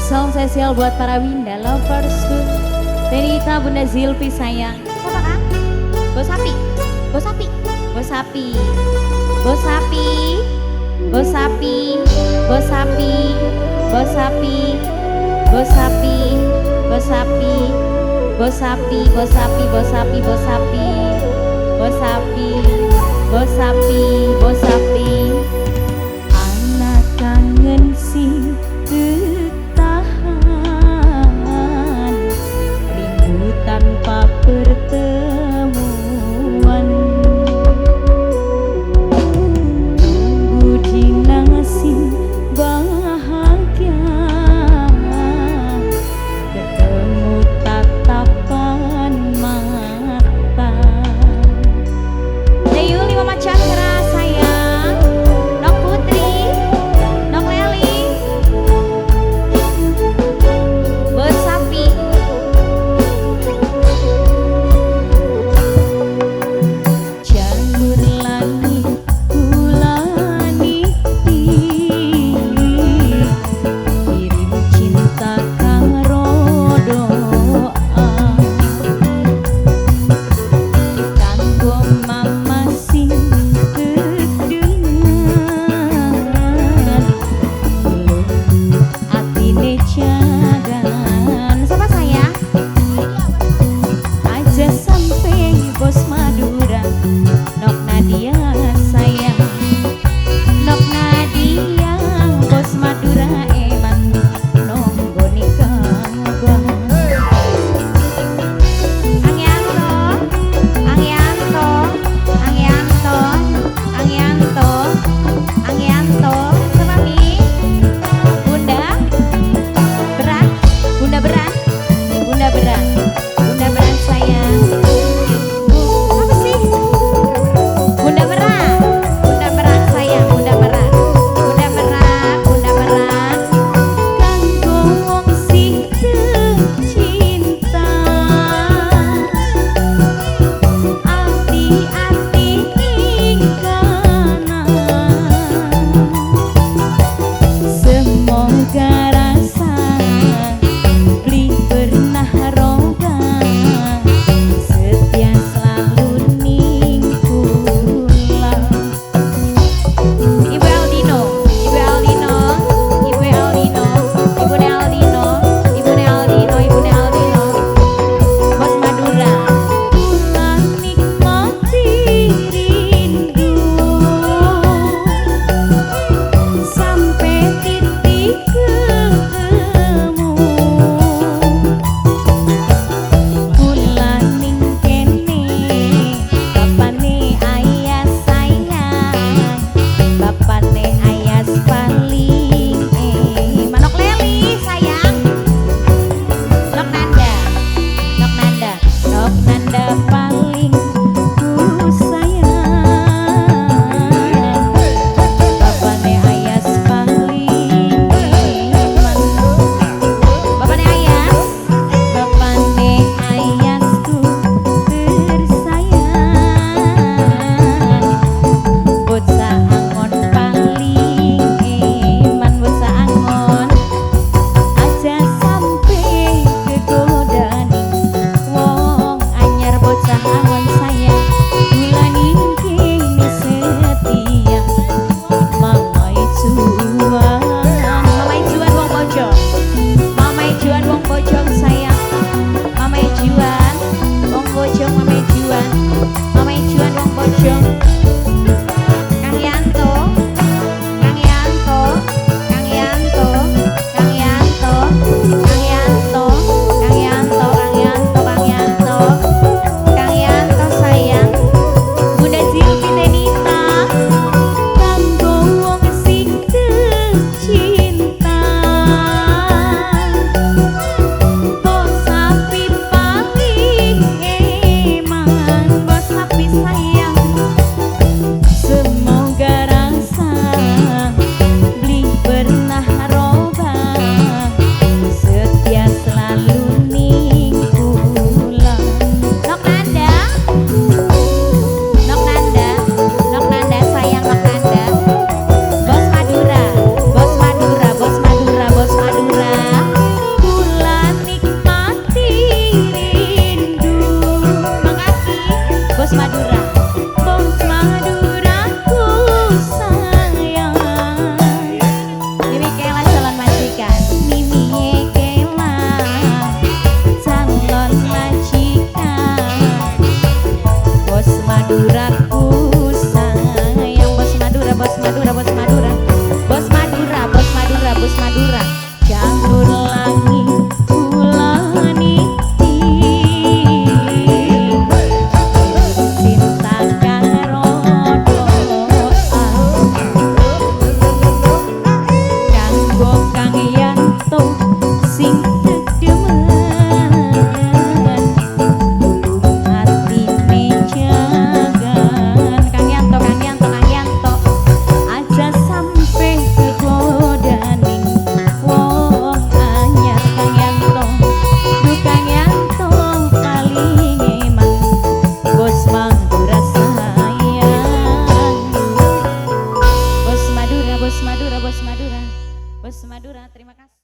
Salam spesial buat para Winda loversku. Tenita, Bunda Zilpi sayang. Siapa kak? Bos sapi, bos sapi, bos sapi, bos sapi, bos sapi, bos sapi, bos sapi, bos sapi, bos sapi, bos sapi, bos sapi, bos sapi, bos sapi, bos sapi, bos sapi, bos sapi. Anak kangen sing tahan, rindu tanpa pertemuan. Tunggu dina sing bahagia, ketemu tatapan mata. Deyuli Mama Cakra sayang, Nok Putri, Nok Leli. Muga Kang Yanto sing dedemen tulung atine jagan. Kang Yanto, Kang Yanto, Kang Yanto, aja sampe kegodaning wong anyar. Kang Yanto, duh Kang Yanto paling eman, Bos Madura sayang. Bos Madura, Bos Madura, Bos Madura, Bos Madura, terima kasih.